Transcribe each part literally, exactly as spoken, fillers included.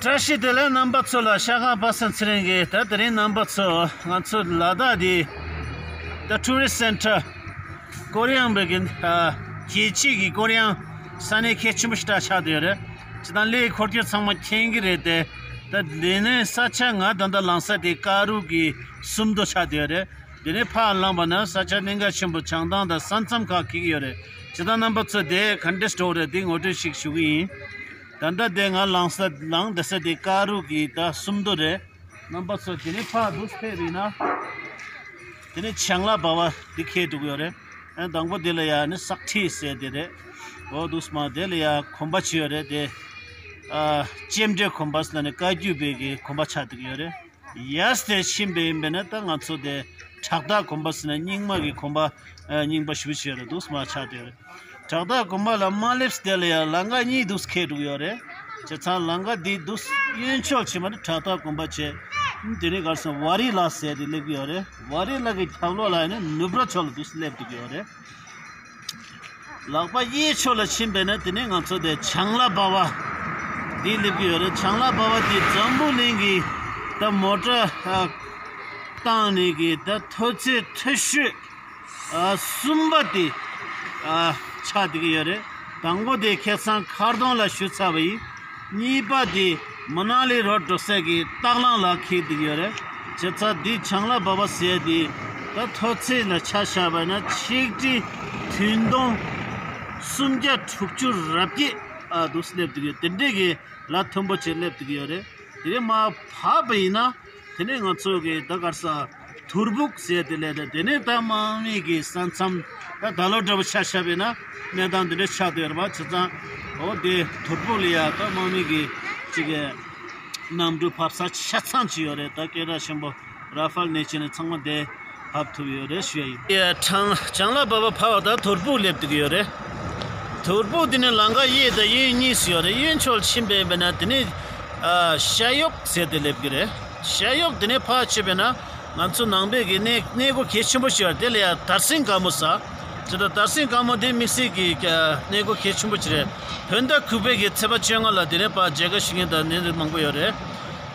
བཀྲ་ཤིས་བདེ་ལེགས། རྣམ་པ་ཚོ་ལ་ཤ་ཁང་པ་སངས་ཚེ་རིང་གིས། ད་དེ་རིང་རྣམ་པ་ཚོ་ང་ཚོ་ལ་དྭགས་འདི་ད་ཊུ་རི་སི་ཊི་སེན་ཊར། ཀོ་རི་ཡང་བོད་ཀྱི་ཨ་རྒྱལ་སྤྱི་གི་ཀོ་རི་ཡང་ས་གནས་གལ་ཆེན་པོ་ཞིག་ཆགས་བསྡད་ཡོད་རེད། ཅི་ད་གླེའི་འཁོར་སྐྱོད་ཚང་མ་མཁྱེན་གྱི་རེད་དེ། ད་དེ་ནས་ས་ཆ་ང་ད་ལྟ་ལངས་ས་དེ་ཀ་རུ་གི་སུམ་མདོ་ཆགས་བསྡད་ཡོད་རེད། དེ་ནས་ཕར་ལངས་པ་ན་ས་ཆ་གནད་འགག་ཆེན་པོ་བྱང་ཐང་དང་ས་མཚམས་ཁག་འཁེལ་གྱི་ཡོད་རེད། ཇི་ལྟར་རྣམ་པ་ཚོ་དེ་ག་འདྲས་འགྲོ་རེད་དེ་ངོ་སྤྲོད་ཞིག་ཞུ་གི་ཡིན། ད་ལྟ་དེ་ང་ལངས་ས་ལངས་བསྡད་ས་དེ་ཀ་རུ་གི་ད་སུམ་མདོ་རེད། རྣམ་པ་ཚོ་དེ་ནས་ཕར་འདུག་ཕེབས་ཡིན་ན། དེ་ནས་བྱང་ལ་བ་བ་དེ་འཁེལ་འགྲོ་གི་ཡོད་རེད། ཨ་དང་པོ་དེ་ལ་ཡ་ནི་སག་ཁྲི་ཟེར་དེ་རེད། འོ་འདུག་སེ་མ་དེ་ལ་ཡ་གོམ་པ་ཅིག་ཡོད་རེད་དེ། ཨ་ལྕེམ་དྲའི་གོམ་པ་ཟེར་ནས་བཀའ་བརྒྱུད་པའི་གི་གོམ་པ་ཆགས་བསྡད་ཀྱི་ཡོད་རེད། ཡས་དེ་ཕྱིན་པ་ཡིན་པས་ན་ད་ང་ཚོ་དེ་བྲག་བདག་གོམ་པ་ཟེར་ནས་རྙིང་མ་གི་གོམ་པ་ཨ་རྙིང་པ་ཞེ་པོ་ཅིག་ཡོད་རེད། འདུག་སེ་མ་ཆགས་བསྡད་ཡོད་རེད། བྲག་བདག་གོམ་པ་ལ་མ་སླེབས་དེ་ལ་ཡང་ལམ་ཁ་གཉིས་འདུག་སེ་འཁེལ་འགྲོ་གི་ཡོད་རེད། བྱས་ཙང་ལམ་ཁ་འདི་འདུག་སེ་གཡོན་ཕྱོགས་ཕྱིན་པ་ནི་བྲག་བདག་གོམ་པ་བྱས། དེ་ནས་ག་རེ་ཟེར་ན་ཝ་རི་ལ་ཟེར་དེ་སླེབས་ཀྱི་ཡོད་རེད། ཝ་རི་ལ་གི་རྒྱབ་ལོགས་ལ་ཡང་ནི་ནུབ་ར་ཕྱོགས་ལ་འདུག་སེ་སླེབས་འགྲོ་གི་ཡོད་རེད། ལག་པ་གཡས་ཕྱོགས་ལ་ཕྱིན་པས་ན་དེ་ནས་ང་ཚོ་དེ་བྱང་ལ་བ་བ་འདི་སླེབས་ཀྱི་ཡོད་རེད། བྱང་ལ་བ་བ་འདི་འཛམ་བུ་གླིང་གི་ད་མོ་ཊ་ཨ་བཏང་ནས་གི་ད་མཐོ་ཚད་མཐོ་ཤོས་ཨ་གསུམ་པ་དེ་ཨ་ཆགས་བསྡད་ཀྱི་ཡོད་རེད། དང་པོ་དེ་ཁ་སང་མཁར་གདོང་ལ་ཞུ་ཚར་བ་ཡིན། གཉིས་པ་དེ་མ་ན་ལི་རོ་འགྲོ་ས་གི་སྟག་ལང་ལ་འཁེལ་བསྡད་ཀྱི་ཡོད་རེད། བྱས་ཙང་འདི་བྱང་ལ་བ་བ་ཟེར་དེ་ད་མཐོ་ཚད་ལ་ཆ་བཞག་པ་ན་ཆིག་ཁྲི་བདུན་སྟོང་སུམ་བརྒྱ་དྲུག་ཅུ་རེ་བརྒྱད་ཨ་འདུག་སེ་སླེབས་བསྡད་ཀྱི་ཡོད། དེ་འདྲས་ཀྱི་ལ་མཐོན་པོ་ཅིག་སླེབས་བསྡད་ཀྱི་ཡོད་རེད། དེ་ནས་མར་བབས་པ་ཡིན་ན། དེ་ནས་ང་ཚོ་གི་ད་ག་རེ་ཟེར་དུར་ཕུག་ཟེར་དེ་ལས་དེ་ནས་ད་དམག་མི་གི་ས་མཚམས་ད་ད་ལོ་འདྲ་པོ་ཆ་བཞག་པ་ཡིན་ན་གནས་སྟངས་འདི་འདྲ་ཆགས་བསྡད་ཡོད་རེད་པ། བྱས་ཙང་འོ་དེ་དུར་ཕུག་ལ་ཡ་ད་དམག་མི་གི་ཅིག་གི་གནམ་གྲུ་བབས་ས་ཆ་ཚང་ཅིག་ཡོད་རེད། ད་སྐད་གྲགས་ཆེན་པོ་ར་ཧྥལ་ནས་བྱས་ནས་ཚང་མ་དེ་བབས་ཐུབ་ཡོད་རེད་ཞུ་ཡ་ཡིན། ཡ་བྱང་བྱང་ལ་བབས་པ་ཕར་བ་ད་དུར་ཕུག་སླེབས་བསྡད་ཀྱི་ཡོད་རེད། དུར་ཕུག་དེ་ནས་ལམ་ཁ་གཡས་དང་གཡོན་གཉིས་སུ་ཡོད་རེད། གཡོན་ཕྱོགས་ཕྱིན་པ་ཡིན་པས་ན་དེ་ནས་ཨ་ཤ་གཡོག་ཟེར་དེ་སླེབས་ཀྱི་རེད། ཤ་གཡོག་དེ་ནས་ཕར་ཕྱིན་པས་ན་ང་ཚོ་ནང་པའི་གི་གནས་གནས་སྒོ་གལ་ཆེན་པོ་ཞིག་ཡོད་རེད། དེ་ལ་ཡ་དར་སེང་དཀར་མོ་ཟེར། ཇི་ལྟར་དར་སེང་དཀར་མོ་དེ་དམིགས་བསལ་གྱི་གནས་སྒོ་གལ་ཆེན་པོ་ཅིག་རེད། བོད་ཟླ་དགུ་པའི་གི་ཚེས་པ་བཅོ་ལྔ་ལ་དེ་ནས་ཕར་མཇལ་ཁ་ཞུ་མཁན་དང་གནས་མང་པོ་ཡོད་རེད།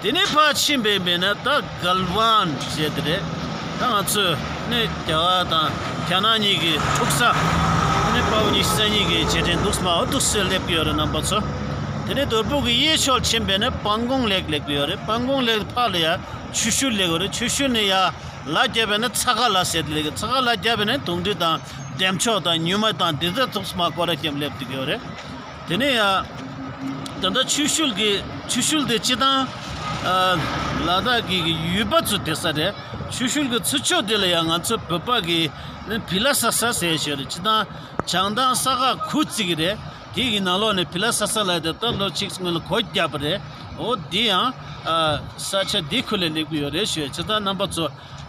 དེ་ནས་ཕར་ཕྱིན་པའི་མིང་ན་ད་གལ་ཝན་ཟེར་དེ་རེད། ད་ང་ཚོས་ནི་རྒྱ་གར་དང་རྒྱ་ནག་གཉིས་ཀྱི་འཁྲུག་ས། ནི་དཔའ་བོ་ཉི་ཤུ་རྩ་གཉིས་ཀྱི་རྗེས་དྲན་འདུག་སྨྲ་བ་འདུག་སེ་སླེབས་ཀྱི་ཡོད་རེད་རྣམ་པ་ཚོ། དེ་ནས་དུར་ཕུག་གི་གཡས་ཕྱོགས་ཕྱིན་པས་ནི་པན་ཀོང་ལེག་སླེབས་ཀྱི་ཡོད་རེད། པན་ཀོང་ལེག་ཕར་ལ་ཡ་ཆུ་ཤུལ་སླེབས་ཡོད་རེད། ཆུ་ཤུལ་ནས་ཡ་ལ་བརྒྱབ་པས་ནི་ཚ་ཁ་ལ་ཟེར་དེ་སླེབས་ཀྱི། ཚ་ཁ་ལ་བརྒྱབ་པས་ནི་དུང་ཁྲི་དང་འདེམ་ཆོག་དང་ཉུལ་མ་དང་དེ་ཚོ་འདུག་སྨྲ་བ་སྐོར་ར་རྒྱབ་སླེབས་ཀྱི་ཡོད་རེད། དེ་ནས་ཡང་། ད་ལྟ་ཆུ་ཤུལ་གྱི་ཆུ་ཤུལ་དེ་སྤྱིར་བཏང་ཨ་ལ་དྭགས་ཀྱི་ཡུལ་པ་ཚོ་བསྡད་ས་རེད། ཆུ་ཤུལ་གྱི་ཚུར་ཕྱོགས་དེ་ལ་ཡང་ང་ཚོ་བོད་པ་གི་ནི་བི་ལ་ས་ས་ཟེར་ཞིག་རེད། སྤྱིར་བཏང་བྱང་ཐང་ས་ཁ་གུ་བརྩི་གི་རེད། དེ་གི་ནང་ལོགས་ནས་བི་ལ་ས་ས་ལ་དེ་ད་ལོ་གཅིག་སྔོན་ལ་སྒོ་བརྒྱབ་པ་རེད། འོ་དེ་ཡང་ཨ་ས་ཆ་དེ་ཁུལ་ལ་སླེབས་ཀྱི་ཡོད་རེད་ཞུ། བྱས་ཙང་རྣམ་པ་ཚོ།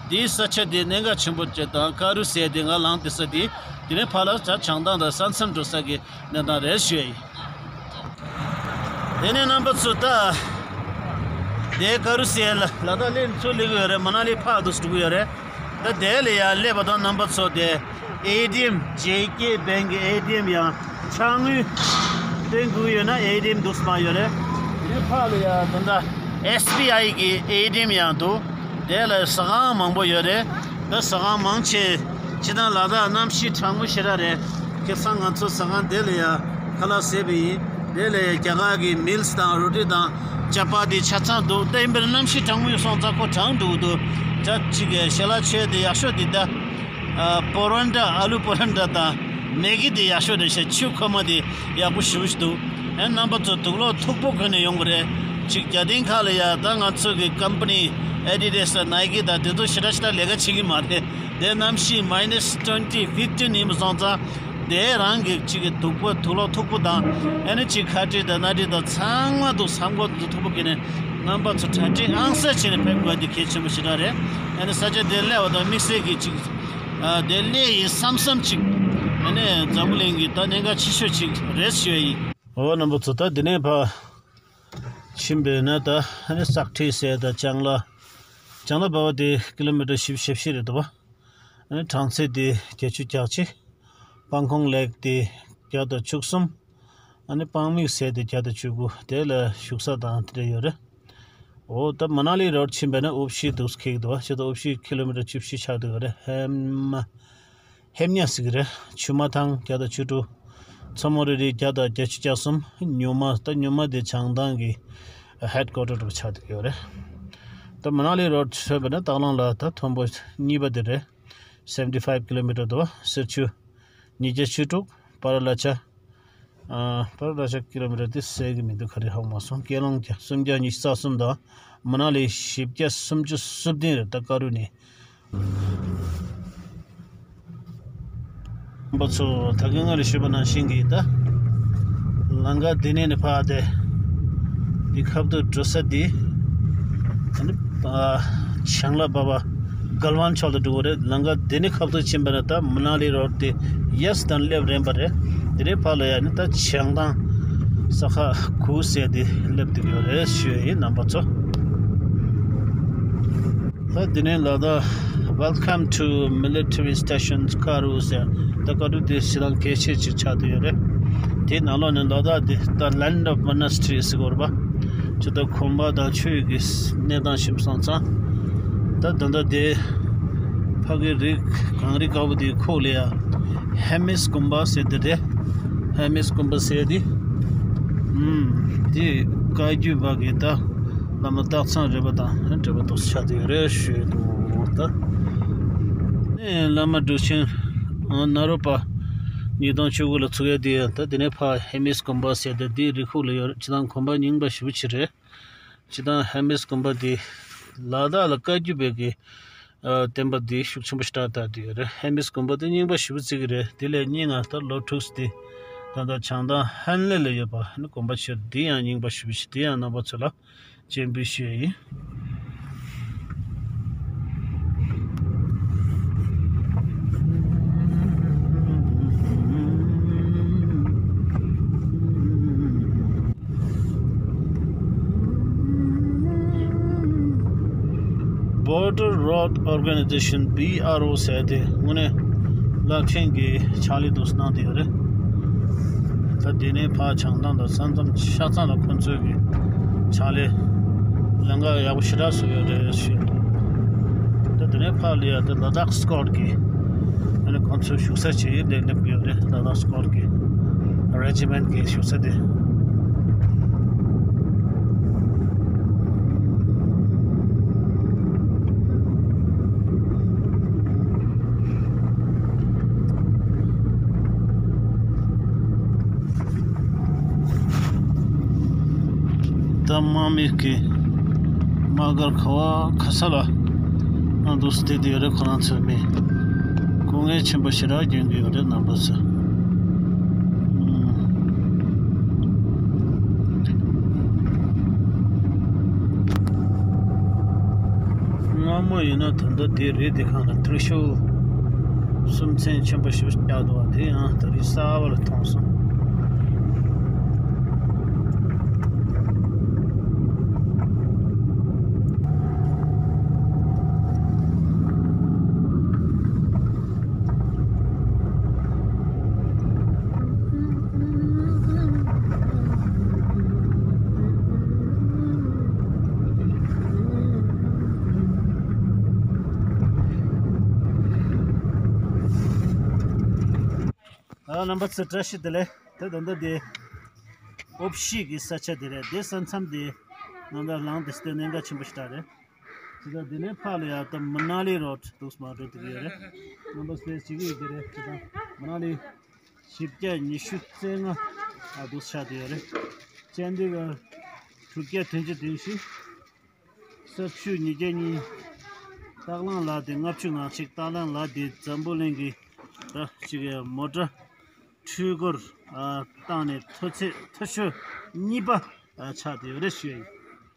དེའི་ས་ཆ་དེ་གནད་འགག་ཆེན་པོ་ཅིག་དང་ཀ་རུ་ཟེར་དེ་ང་ལངས་བསྡད་ས་དེ། དེ་ནས་ཕར་ལ་ད་བྱང་ཐང་དང་ས་མཚམས་འགྲོ་ས་གི་གནས་སྟངས་རེད་ཞུ་ཡ་ཡིན། དེ་ནས་རྣམ་པ་ཚོ་ད། དེ་ཀ་རུ་ཟེར་ལ་ལ་དྭགས་སླེབས་ཚུར་སླེབས་ཀྱི་ཡོད་རེད། མ་ན་ལི་ཕར་འདུག་སེ་འགྲོ་གི་ཡོད་རེད། ད་དེ་ལ་ཡང་སླེབས་པ་དང་རྣམ་པ་ཚོ་དེ་ཨེ་ཊི་ཨེམ་ཇེ་ཀེ་བེང་གི་ཨེ་ཊི་ཨེམ་ཡང་ཕྱག་དངུལ་སྟོན་དགོས་ཡོད་ན་ཨེ་ཊི་ཨེམ་འདུག་སྨྲ་ཡོད་རེད། དེ་ཕར་ལ་ཡང་ད་ལྟ་ཨེསི་བི་ཨའི་གི་ཨེ་ཊི་ཨེམ་ཡང་འདུག་དེ་ལ་ཟ་ཁང་མང་པོ་ཡོད་རེད། ད་ཟ་ཁང་མང་ཆེ་ཕྱི་ནང་ལ་དྭགས་གནམ་གཤིས་གྲང་མོ་ཞེ་དྲག་རེད། ཁ་སང་ང་ཚོ་ཟ་ཁང་དེ་ལ་ཡ་ཁ་ལག་ཟས་པ་ཡིན། དེ་ལ་ཡ་རྒྱ་གར་གྱི་མིལ་སི་དང་རོ་ཊི་དང་ཅ་པ་ཏི་ཆ་ཚང་འདུག་ད་ཡིན་པར་གནམ་གཤིས་གྲང་མོ་ཡོད་སོང་ཙང་ཁོ་གྲང་འདུག་འདུག་ཅ་གཅིག་གི་ཞལ་ལག་མཆོད་དེ་ཡག་ཤོས་དེ་ད་པོ་རོན་ཊ་ཨ་ལུ་པོ་རོན་ཊ་དང་མེ་གི་དེ་ཡག་ཤོས་རེད་ཤག་ཆུ་ཁོལ་མ་དེ་ཡག་པོ་ཞེ་པོ་ཞིག་འདུག་ཨེ་རྣམ་པ་ཚོ་དུག་ལོག་མཐུག་པོ་གོན་ནས་ཡོང་གི་རེད། ཅིག་རྒྱ་སྟེང་ཁག་ལ་ཡ་ད་ང་ཚོ་གི་ཀམ་པ་ནི་ཨེ་ཌི་ཌ་སི་དང་ནའི་ཀི་དང་དེ་ཚོ་ཞེ་དྲག་ཞེ་དྲག་ལས་ཀ་བྱེད་ཀྱི་མ་རེད། དེ་གནམ་གཤིས་མའི་ནས་ཊུ་ཝེན་ཊི་ཕིབ་ཊིན་ཡིན་པ་སོང་ཙང་དེ་རང་གི་ཅིག་གི་དུག་པ་དུག་ལོག་མཐུག་པོ་དང་ཨེ་ནི་ཅིག་ཁ་དཀྲིས་དང་སྣ་དཀྲིས་དང་ཚང་མ་དུ་ས་མགོ་དུ་མཐུག་པོ་གྱོན་ནས་རྣམ་པ་ཚོ་གྲ་སྒྲིག་ཨང་གསར་བྱས་ནས་ཕེབས་དགོས་དེ་གལ་ཆེན་པོ་ཞེ་དྲག་རེད། ཨེ་ནི་ས་ཆ་དེ་སླེབས་པ་དང་དམིགས་བསལ་གྱི་ཅིག་ཨ་དེ་སླེབས་ཡིན་བསམ་བསམ་ཅིག་ཨེ་ནི་འཛམ་བུ་གླིང་གི་ད་གནད་འགག་ཆེ་ཤོས་ཅིག་རེད་ཞུ་ཡ་ཡིན། འོ་རྣམ་པ་ཚོ་ད་འདི་ནས་ཕར་ཕྱིན་པས་ན་ད་ཨ་ནི་སག་ཁྲི་ཟེར་ད་ལྕང་ལ། ལྕང་ལ་བར་བ་དེ་ཀི་ལོ་མི་ཊར་བཞི་བཅུ་ཞེ་བཞི་རེད་འདུག་པ། ཨ་ནི་གྲངས་ཚད་དེ་བརྒྱད་ཅུ་གྱ་གཅིག་པང་ཁོང་ལེག་དེ་བརྒྱ་དང་བཅུ་གསུམ། ཨ་ནི་སྤང་མིག་ཟེར་དེ་བརྒྱ་དང་བཅུ་དགུ་དེ་ལ་བཞུགས་ས་དང་དེ་འདྲ་ཡོད་རེད། འོ་ད་མ་ན་ལི་རོ་ཌི་ཕྱིན་པ་ན་ཨུབ་ཤི་འདུག་ཁེག་འདུག་བ། ཆེད་དུ་ཨུབ་ཤི་ཀི་ལོ་མི་ཊར་བཅུ་བཞི་ཆགས་འདུག་རེད། ཧེ་མ་ཧེ་མ་ཟེར་གི་རེད། ཆུ་མ་ཐང་བརྒྱ་དང་བཅུ་དྲུག་མཚོ་མོ་རི་རི་བརྒྱ་དང་བརྒྱད་ཅུ་གྱ་གསུམ། ཉུ་མ་ད་ཉུ་མ་དེ་བྱང་ཐང་གི་ཧེ་ཌི་ཀོ་ཊར་འདྲ་པོ་ཆགས་འདུག་ཡོད་རེད། ད་མ་ན་ལི་རོ་ཌི་ཐོན་པ་ན་སྟག་ལུང་ལ་ད་མཐོན་པོ་གཉིས་པ་དེ་རེད། སེ་ཝེན་ཊི་ཕའིབ་ཀི་ལོ་མི་ཊར་འདུག་བ། སེར་ཆུ་ཉིས་བརྒྱ་བཅུ་དྲུག་པ་ར་ལ་ཆ། ཨ། པ་ར་ལ་ཆ་ཀི་ལོ་མི་ཊར་དེ་གསལ་གི་མི་འདུག་ག་རེ་ཧ་གོ་མ་སོང་། ཀེ་ལོང་བརྒྱ་སུམ་བརྒྱ་ཉི་ཤུ་རྩ་གསུམ་དང་མ་ན་ལི་བཞི་བརྒྱ་སུམ་ཅུ་སོ་བདུན་རེད། ད་ཀ་རུ་ནས། རྣམ་པ་ཚོ་ད་གིན་སྔར་ཞུས་པ་ནང་བཞིན་གྱི་ད་ལམ་ཁ་འདི་ནས་ནི་ཕར་དེ་འདི་ཁ་ཐུག་འགྲོ་ས་འདི་ཨ་ནི་ཨ་བྱང་ལ་བབས་པ་གལ་ཝན་ཕྱོགས་ལ་འགྲོ་གི་རེད། ལམ་ཁ་འདི་ནས་ཁ་ཐུག་ཕྱིན་པ་ན་ད་མ་ན་ལི་རོ་ཌི་དེ་ཡེ་སི་དང་ལེབ་རན་པ་རེད། དེ་རེད་ཕར་ལ་ཡ་ནི་ད་བྱང་ཐང་ས་ཁ་གུ་ཟེར་དེ་སླེབས་འདུག་ཡོད་རེད་ཞུ་ཡ་ཡིན་རྣམ་པ་ཚོ། ད་དེ་ནས་ལ་དྭགས། Welcome to Military Station Karoo ཟེར། ད་ཀ་རུ་དེ་ཞེ་དྲག་གལ་ཆེ་ཆེ་ཆགས་བསྡད་ཡོད་རེད། དེའི་ནང་ལོགས་ནས་ལ་དྭགས་དེ་ད་Land of Monastery ཟེར་གྱི་ཡོད་རེད་པ། ཇི་ལྟར་དགོན་པ་དང་ཆོས་ཀྱི་གནས་སྟངས་ཞིབ་སོང་ཙང་། ད་ད་ལྟ་དེ་ཕ་གི་རི་གངས་རི་དཀར་པོ་དེའི་ཁོག་ལ་ཡ་ཧེ་མིས་དགོན་པ་ཟེར་དེ་རེད། ཧེ་མིས་དགོན་པ་ཟེར་དེ། ཨུམ། དེ་བཀའ་བརྒྱུད་པ་གི་ད། བླ་མ་སྟག་ཚང་རས་པ་དང་འབྲེལ་བ་ཏོག་ཙམ་ཆགས་བསྡད་ཡོད་རེད་ཞུས་འདུག་ད་ནས་བླ་མ་གྲུབ་ཆེན་ནཱ་རོ་པ་ཉིས་སྟོང་བཅུ་དགུ་ལ་ཚུགས་ཡ་དེ་ཡང་ད་དེ་ནས་ཕར་ཧེ་མིས་དགོན་པ་ཟེར་ཏེ་དེའི་རི་ཁུག་ལ་ཡོད་རེད། སྤྱིར་བཏང་དགོན་པ་རྙིང་པ་ཞེ་པོ་ཅིག་རེད། སྤྱིར་བཏང་ཧེ་མིས་དགོན་པ་དེ་ལ་དྭགས་ལ་བཀའ་བརྒྱུད་པའི་གི་བསྟན་པ་འདི་ཤུགས་ཆེན་པོ་ཞེ་དྲག་དར་བསྡད་ཡོད་རེད། ཧེ་མིས་དགོན་པ་འདི་རྙིང་པ་ཞེ་པོ་ཅིག་རེད། དེ་ལས་རྙིང་ང་ད་ལོ་དྲུག་ཙམ་འདི་ད་ལྟ་བྱང་ཐང་ཧན་ལེ་ལ་ཡོད་པ་ནི་དགོན་པ་ཆེ་འདི་ཡང་རྙིང་པ་ཞེ་པོ་ཅིག་འདི་ཡང་རྣམ་པ་ཚོ་ལ་སྤྱན་འབུལ་ཞུ་ཡ་ཡིན། Border Road Organization B R O ཟེར་དེ་དངོས་གནས་རླབས་ཆེན་གྱི་ཕྱག་ལས་འདུག་གནང་བསྡད་ཡོད་རེད། ད་དེ་ནས་ཕར་བྱང་ཐང་དང་ས་མཚམས་ཆ་ཚང་ལ་ཁོང་ཚོའི་གི་ཕྱག་ལས་ལམ་ཁ་ཡག་པོ་ཞེ་དྲག་བཟོས་ཡོད་རེད་ཞུས་འདུག་ད་དེ་ནས་ཕར་ལ་ཡ་ད་ལ་དྭགས་སི་ཀོར་གི་ཨ་ནི་ཁོང་ཚོའི་བཞུགས་ས་ཅིག་སླེབས་སླེབས་ཡོད་རེད། ལ་དྭགས་སི་ཀོར་གི་རེ་ཇི་མེན་ཊི་གི་བཞུགས་ས་དེ། ད་དམག་མི་གི་དམག་སྒར་ག་བ་ག་ས་ལ་ཨ་འདུག་སེ་བསྡད་ཡོད་རེད། ཁོ་རང་ཚོའི་མི་སྐུ་ངལ་ཆེན་པོ་ཞེ་དྲག་སྐྱོན་གྱི་ཡོད་རེད་རྣམ་པ་ཚོ། སྔ་མོ་ཡིན་ན་ད་ལྟ་དེ་རི་དེ་སྒང་ལ་ཏྲི་ཤུལ་སུམ་ཚན་ཆེན་པོ་ཞིག་བཞག་འདུག་པ། དེ་ཡང་ད་རེས་གསར་པ་ལ་མཐོང་སོང་། ཨ། རྣམ་པ་ཚོ་བཀྲ་ཤིས་བདེ་ལེགས། ད་ད་ལྟ་དེ་ཨོབ་ཤི་གི་ས་ཆ་དེ་རེད། དེ་ས་མཚམས་དེ་ང་ད་ལངས་དེ་སྟེ་གནད་འགག་ཆེན་པོ་ཞིག་རེད། དེ་ད་དེ་ནས་ཕར་ལ་ཡ་ད་མ་ན་ལི་རོ་ཌི་འདུག་སེ་མར་འགྲོ་དེ་གི་ཡོད་རེད། རྣམ་པ་ཚོས་བྱེད་ཀྱི་ཡོད་དེ་རེད། དེ་ད་མ་ན་ལི་བཞི་བརྒྱ་ཉི་ཤུ་རྩ་ལྔ་ཨ་འདུག་སེ་ཆགས་དེ་ཡོད་རེད། ཅན་དི་གར་དྲུག་བརྒྱ་བདུན་ཅུ་དོན་བཞི། སེར་ཆུ་ཉིས་བརྒྱ་གཉིས། སྟག་ལུང་ལ་དེ་ལྔ་བཅུ་ང་གཅིག་སྟག་ལུང་ལ་དེ་འཛམ་བུ་གླིང་གི་ད་ཅིག་མོ་ཊ་འཕྲུལ་འཁོར་ཨ་བཏང་ནས་མཐོ་ཚད་མཐོ་ཤོས་གཉིས་པ་ཨ་ཆགས་བསྡད་ཡོད་རེད་ཞུ་ཡ་ཡིན།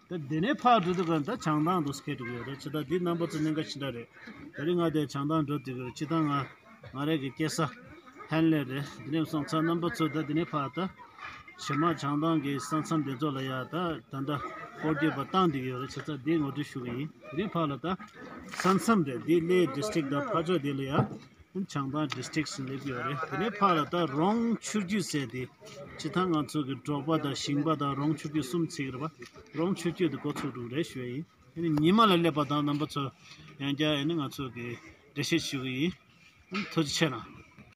ད་དེ་ནས་ཕར་འགྲོ་དུས་ག་ད་བྱང་ཐང་དུ་སྐད་འགྲོ་གི་ཡོད་རེད། ཇི་ལྟར་འདི་རྣམ་པ་ཚོ་གནད་འགག་ཅི་འདྲ་རེད། ད་རིང་ང་དེ་བྱང་ཐང་འགྲོ་དུས་ག་ཇི་ལྟར་ང་ང་རང་གི་སྐྱེས་ས་ཧན་ལེ་རེད། དེ་ནས་སོང་ཙང་རྣམ་པ་ཚོ་ད་དེ་ནས་ཕར་ད་ཕྱི་མ་བྱང་ཐང་གི་ས་མཚམས་དེ་ཚོ་ལ་ཡ་ད་ད་ལྟ་སྐོར་སྐྱོད་པ་བཏང་བསྡད་ཀྱི་ཡོད་རེད། བྱས་ཙང་འདི་ངོ་སྤྲོད་ཞུ་གི་ཡིན། དེ་རིང་ཕར་ལ་ད་ས་མཚམས་རེད། འདི་ལེ་ཌི་སི་ཊིག་དང་ཕར་ཕྱོགས་འདི་ལ་ཡ་ བྱང་ཐང་ཌི་སི་ཊིག་ལ་སླེབས་ཡོད་རེད། དེ་ནས་ཕར་ལ་ད་རོང་ཆུ་རྒྱུད་ཟེར་དེ། སྤྱིར་བཏང་ང་ཚོ་གི་འབྲོག་པ་དང་ཞིང་པ་དང་རོང་ཆུ་རྒྱུད་གསུམ་ཚིག་རེད་པ། རོང་ཆུ་རྒྱུད་དེ་འགོ་ཚུགས་འགྲོ་རེད་ཞུ་ཡ་ཡིན། དེ་ནས་ཉི་མ་ལ་སླེབས་པ་དང་རྣམ་པ་ཚོ་ཡང་བསྐྱར་ཡིན་ན་ང་ཚོ་གི་འགྲེལ་བཤད་ཞུ་གི་ཡིན། ཐུགས་རྗེ་ཆེ་གནང་།